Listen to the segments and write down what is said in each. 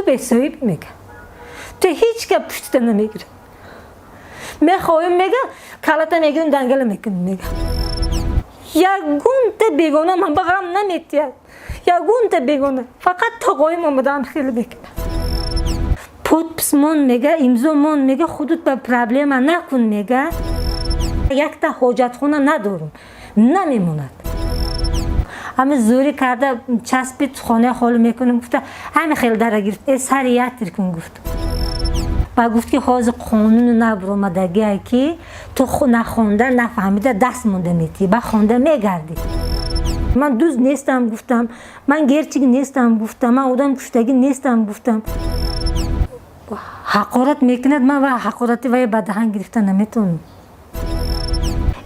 Бесоҳиб, мега, ту ҳеҷ гап пуштита намегирад. Мехоҳем, мега, калата мегирем, дангала мекунем, мега. Ягонта бегона ман ба ғам наметиҳад, ягонта бегона, фақат тоғоим омадаам, хеле мекунад. Подпись мон, мега, имзо мон, мега, худут ба проблема накун, мега. Якта ҳоҷатхона надорум, намемонад. Ҳами зӯрӣ карда часпид, хонаи холӣ мекунем гуфта, ҳами хел дара гирифт, э сари ятир кун гуфт. Ба гуфт, ки ҳозир қонуну набуромадагие, ки ту нахонда, нафаҳмида даст монда метиҳӣ, ба хонда мегардӣ. Ман дузд нестам, гуфтам, ман герчик нестам, гуфтам, ман одам куштагӣ нестам, гуфтам. Ҳақорат мекунад, ман ва ҳақорати вай ба даҳан гирифта наметавонам.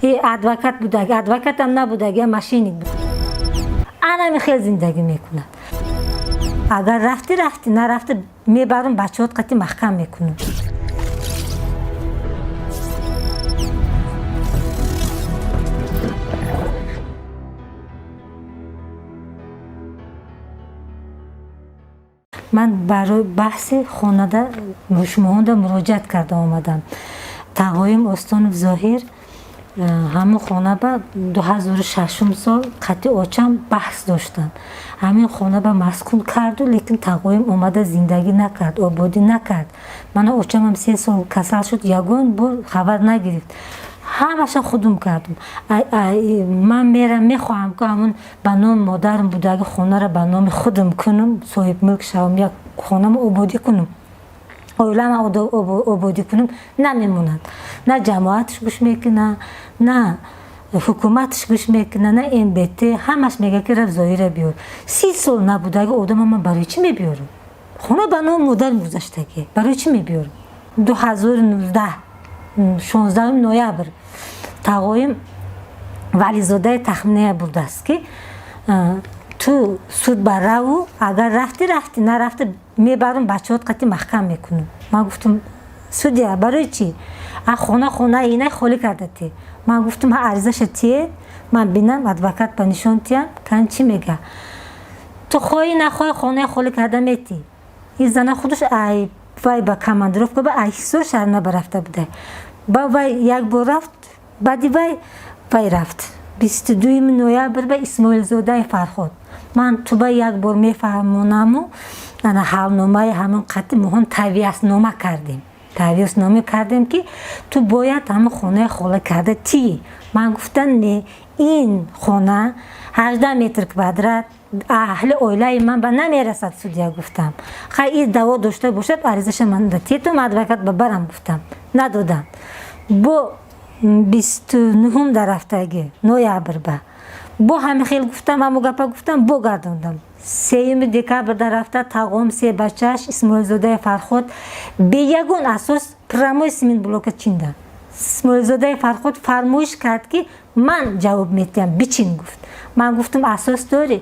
Э адвокат будаги, адвокатам набудаги, мошенник буд. Анами хел зиндагӣ мекунад. Агар рафтӣ, рафтӣ, нарафтӣ, мебарам, бачаҳот қати маҳкам мекунам. Ман барои баҳси хонада шумоҳонда муроҷиат карда омадам. Тағоим Остонов Зоҳир ҳамон хона ба 2006 сол қати очам баҳс доштанд. Ҳамин хона ба маскун карду, лекин тағоим омада зиндагӣ накард, ободӣ накард. Мана очамам 3 сол касал шуд, ягон бор хабар нагирифт. Ҳамаша худум кардум. Ман мерам, мехоҳам, ки ҳамун ба номи модарам будаги хонаро ба номи худам кунам, соҳибмулк шавам, як хонамо ободӣ кунам, оилама ободӣ кунам. Намемонад, на ҷамоатш гӯш мекуна, на ҳукуматш гӯш мекуна, на МБТ. Ҳамаш мега, ки рафт, Зоҳира биёр. 30 сол набудаги одама ман барои чӣ мебиёрам? Хона ба номи модарам гузаштагӣ, барои чӣ мебиёрам? 2019, 16 ноябр тағоим Вализодаи Тахминая бурдааст, ки ту суд ба раву, агар рафтӣ, рафтӣ, нарафтӣ, мебарам, бачаҳот қати маҳкам мекунам. Ман гуфтам: «Судья, барои чӣ? А хона, хона инай холӣ кардати». Ман гуфтам: «Ҳа, аризаша тие, ман бинам, адвокат ба нишон тиям, кан чӣ мега. Ту хоҳӣ, нахоҳӣ, хонаи холӣ карда метӣ». Ин зана худаш ай вай ба командировка ба ай Ҳисор шаҳр набарафта буда. Ба вай як бор рафт, баъди вай вай рафт 22 ноябр ба Исмоилзодаи Фарҳод. Ман туба як бор мефаҳмонаму, ана ҳалномаи ҳамон қати моҳон тавияснома кардем, тавияснома кардем, ки ту бояд ҳамон хонаи хола карда тӣ. Ман гуфтам: «Не, ин хона 18 метр квадрат аҳли оилаи ман ба намерасад, судья», гуфтам. «Хай, и даво дошта бошад, аризаша ман тетум, адвокат ба барам», гуфтам. Надодам. Бо 29-ум дар рафтаги ноябр ба бо ҳами хел гуфтам, ҳамо гапа гуфтам, бо гардондам. 3 декабр дар рафта тағом, се бачааш, Исмоилзодаи Фарход бе ягон асос прямой цемент блока чиндан. Исмоилзодаи Фарход фармоиш кард, ки ман ҷавоб метиҳам, бичин гуфт. Ман гуфтам: «Асос дорӣ,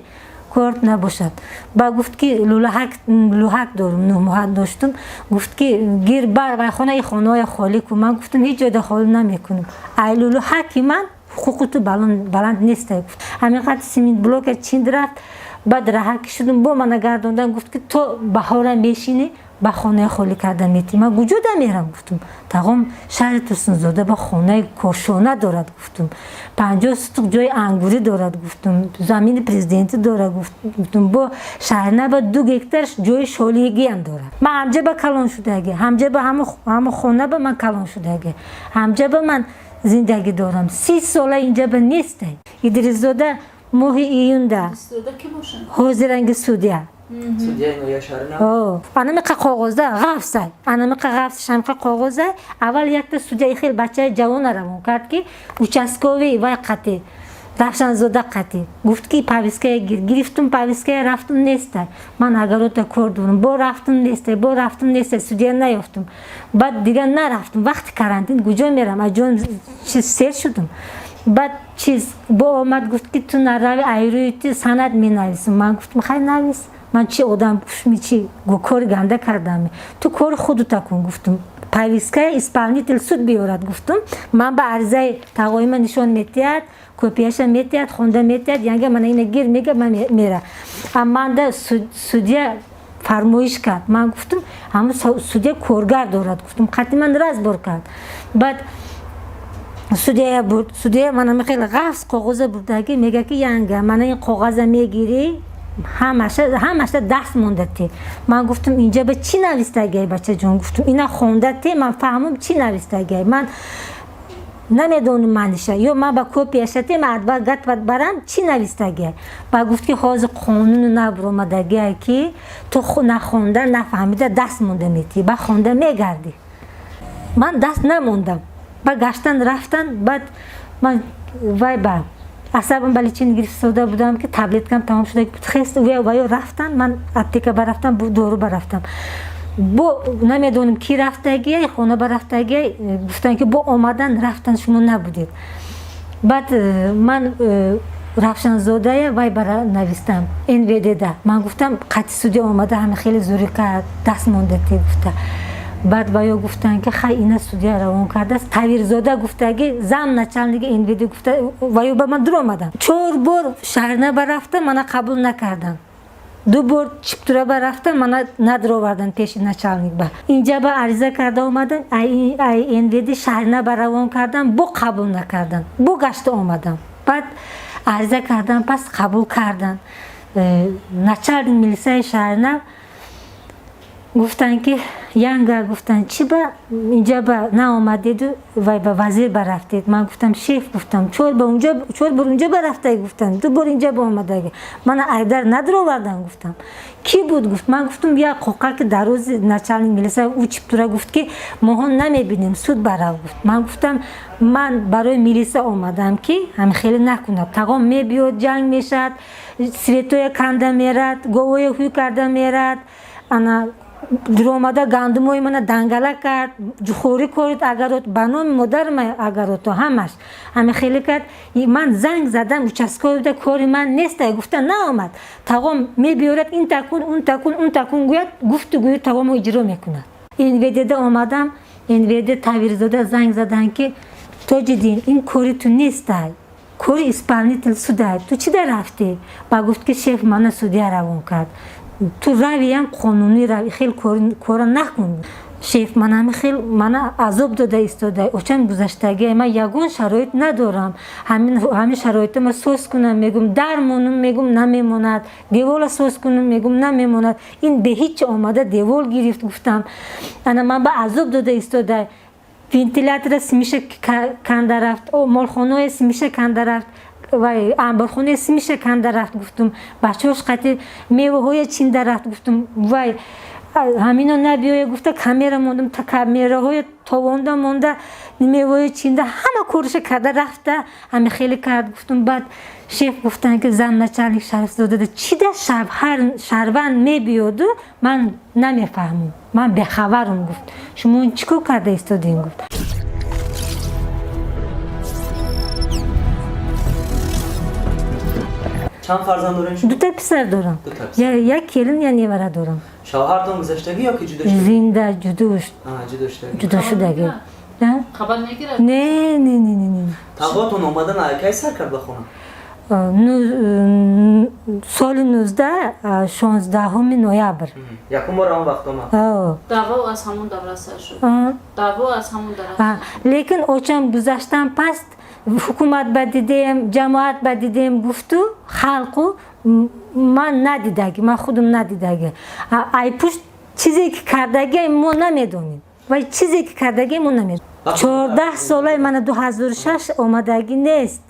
корт набошад». Ба гуфт, ки лӯҳак дорум, нӯҳмоҳа доштум. Гуфт, ки гир бар вай хона, и хонаҳоя холӣ кун. Ман гуфтам: «Ҳеҷ ҷойда холӣ намекунам, ай лӯлӯҳаки ман ҳуқуқи ту баланд нестай», гуфт. Ҳамин қадр цемент блока чинд, рафт. Баъд раҳа ки шудум, бо мана гардондан, гуфт, ки то баҳора мешинӣ, ба хонаи холӣ карда метӣ. Ман куҷода мерам, гуфтум. Тағом шаҳри Турсунзода ба хонаи кошона дорад, гуфтум, 50 сутук ҷои ангурӣ дорад, гуфтум, замини президентӣ дорад, гуфтум, бо шаҳрнаба 2 гектар ҷои шолигиам дорад. Ман ҳамҷа ба калон шудаги, ҳамҷа ба ҳамо хона ба ман калон шудаги, ҳамҷа ба ман зиндагӣ дорам, 30 сола инҷа ба нестай. Идрисзода моҳи июнда ҳозиранги судья. Анамиқа коғозда ғафсай, анамиқа ғафс, шамиқа коғоза. Аввал якта судьяи хел бачаи ҷавона равон кард, ки участковый вай қати Равшанзода қати гуфт, ки повесткая гир. Гирифтум повесткая, рафтум, нестай. Ман агарота кор дорум, бо рафтум, нестай, бо рафтум, нестай, судья наёфтум. Баъд дигар нарафтум, вақти карантин куҷо мерам, аз ҷон сер шудум. Баъд чиз бо омад, гуфт, ки ту нарави, айрӯи ту санад менависам. Ман гуфтам: «Хай, навис, ман чи одам кушми, чи кори ганда кардам? Ту кори худута кун», гуфтум. «Повесткая исполнитель суд биёрад», гуфтум. Ман ба аризаи тағоима нишон метиҳад, копияша метиҳад, хонда метиҳад, янга мана ина гир мега, ман мера. Аманда судья Фармоиш кард. Ман гуфтам, ҳамун судья коргар дорад, гуфтам, қатъи ман разбор кард. Баъд судьяя бурд. Судья мана хеле ғафз коғоза бурдаги, мега ки янга, мана ин коғаза мегирӣ, ҳамаша даст монда те. Ман гуфтам, инҷа ба чӣ навистагиай, бачаҷон? Гуфтам, ина хонда те, ман фаҳмам чӣ навистагиай. Ман намедонам маъниша, ё ман ба копияша те, ман адвокат барам, чӣ навистагиай? Ба гуфт ки ҳозир қонуну набуромадагиай, ки ту нахонда, нафаҳмида даст монда метӣ, ба хонда мегардӣ. Ман даст намондам, ба гаштан рафтан. Баъд ман вай ба асабам ба лечение гирифтода будам, ки таблеткам тамом шуда буд. Хест ваё рафтан, ман аптека барафтам, дору барафтам. Бо намедонам ки рафтагия, хона барафтагия, гуфтанд ки бо омадан рафтан, шумо набудед. Баъд ман Равшанзодая вай бара навистам, НВДда. Ман гуфтам, қатъи судья омада, ҳама хеле зӯрӣ кард, даст монда те, гуфта. Баъд ваё гуфтанд ки хай, ина судья равон кардааст. Тавирзода гуфтаги, зам начальники НВД гуфта, ваё ба ман дур омадам. Чор бор Шаҳрна барафта, мана қабул накарданд. Ду бор Чиптура барафта, мана надровардан пеши начальник. Ба инҷа ба ариза карда омадам, ай НВД Шаҳрна ба равон кардам, бо қабул накарданд. Бо гашта омадам, баъд ариза кардам, пас қабул карданд. Начальник милисаи Шаҳрна гуфтанд ки янга, гуфтанд, чӣ ба инҷа ба наомадеду вай ба вазир барафтед? Ман гуфтам, шеф, гуфтам, чор ба унҷа, чор бор унҷа барафтаги, гуфтам, ду бор инҷа ба омадаги, мана айдар надровардан. Гуфтам, кӣ буд? Гуфт. Ман гуфтам, як қоқаки дарози начальник милиса ӯ Чиптура гуфт ки моҳо намебинем, суд барав, гуфт. Ман гуфтам, ман барои милиса омадам, ки ҳами хеле накунад. Тағом мебиёд, ҷанг мешавад, светоя канда мерад, говоя ҳуй карда мерад, ана дуромада гандумои мана дангала кард, ҷухорӣ корид, агарот ба номи модарма, агарото ҳамаш ҳами хеле кард. Ман занг задам участковыйда, кори ман нестай, гуфта, наомад. Тағом мебиёрад, ин такун, он такун, он такун гӯяд, гуфту гӯю тағомо иҷро мекунад. НВДда омадам, НВД Тавирзода занг заданд ки Тоҷиддин, ин кори ту нестай, кори исполнитель судай, ту чӣ да рафтӣ? Ба гуфт ки шеф, мана судья равон кард, ту равиям қонунӣ рави, хел кора накун. Шеф, ман ҳами хел мана азоб дода истода, очам гузаштагия, ман ягон шароит надорам. Ҳамин шароита ма соз кунам, мегум, дар монум, мегум, намемонад, девола соз кунам, мегум, намемонад. Ин беҳичи омада девол гирифт, гуфтам. Ана ман ба азоб дода истода, вентилятора симиша канда рафт, молхонаи симиша канда рафт, вай амборхонаи симиша канда рафт, гуфтум, бачаҳош қати меваҳоя чинда рафт, гуфтум. Вай ҳамино набиёя, гуфта, камера мондам, камераҳоя товонда монда, меваҳоя чинда, ҳама кориша карда рафта, ҳами хеле кард, гуфтум. Баъд шеф гуфтанд ки зам начальник Шарифзодада чӣ да шаҳрванд мебиёду, ман намефаҳмам, ман бехабарам, гуфт. Шумо чӣ кор карда истодем, гуфт. Чанд фарзанд дорем шумо? Дута писар дорам. Як келин, як невара дорам. Шавҳартон гузаштагӣ ё ки ҷудо шудагӣ? Зинда, ҷудо. Ҷудо шудагӣ. Ҷудо шудагӣ. Хабар мегирад? Не, не, не, не, не. Тағотон омадан кай сар кард ба хона? Соли 19, 16-уми ноябр. Якум бор ҳамон вақт омад? Даъво аз ҳамон давра сар шуд, даъво аз ҳамон давра. Лекин очам гузаштан паст ҳукумат ба дидем, ҷамоат ба дидем, гуфту халқу ман надидаги, ман худам надидаги. Ай пушт чизе ки кардаги мо намедонем, вай чизе ки кардаги мо намедонем. 14 солаи мана 2006 омадагӣ нест,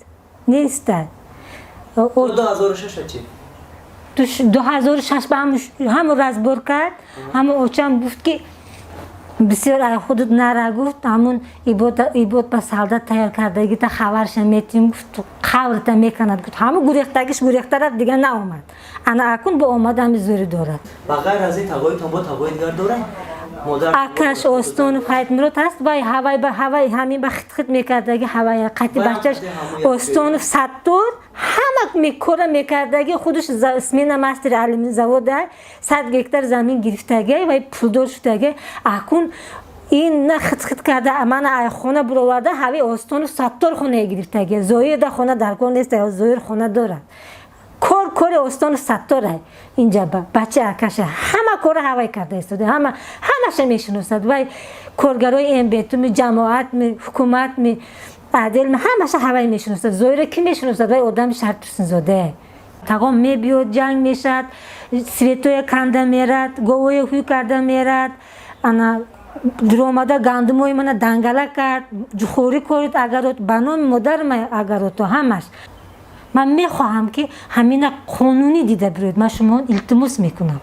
неста. 2006 чӣ? 2006 ба ҳамон разбор кард. Ҳамон очам гуфт ки бисёр худут нара, гуфт, ҳамун ибод ба солдат тайёр кардагита хабарша метиҳем, гуфт, қабрта меканад, гуфт. Ҳамун гурехтагиш гурехта рафт, дигар наомад. Ана акун бо омада ҳами зӯрӣ дорад. Ба ғайр аз ин тағоитон бо тағои дигар дорад? Акаш Остонов Ҳайтмурод ҳаст. Вай ҳавай ба ҳавай ҳамин ба хит-хит мекардаги, ҳавай қати бачаш Остонов Саттор ҳама кора мекардаги. Худаш смена мастери алюминий завода, 100 гектар замин гирифтаги, вай пулдор шудаги. Акун ин на хит-хит карда, мана ай хона буроварда. Ҳави Остонов Саттор хонае гирифтаги. Зоир да хона дар кор нест, Зоир хона дорад, кор. Кори Остону Саттора инҷа ба бача акаша ҳама кора ҳавай карда истода, ҳама ҳамаша мешиносад. Вай коргарои МБТУми, ҷамоатми, ҳукуматми, отделми, ҳамаша ҳавай мешиносад. Зоира кӣ мешиносад? Вай одами шаҳр Турсунзода. Тағом мебиёд, ҷанг мешавад, светоя канда мерад, говоя ҳуй карда мерад. Ана дуромада гандумои мана дангала кард, ҷухорӣ корид огород ба номи модарма, огородто ҳамаш. Ман мехоҳам, ки ҳамина қонунӣ дида бироед. Ман шумо илтимос мекунам.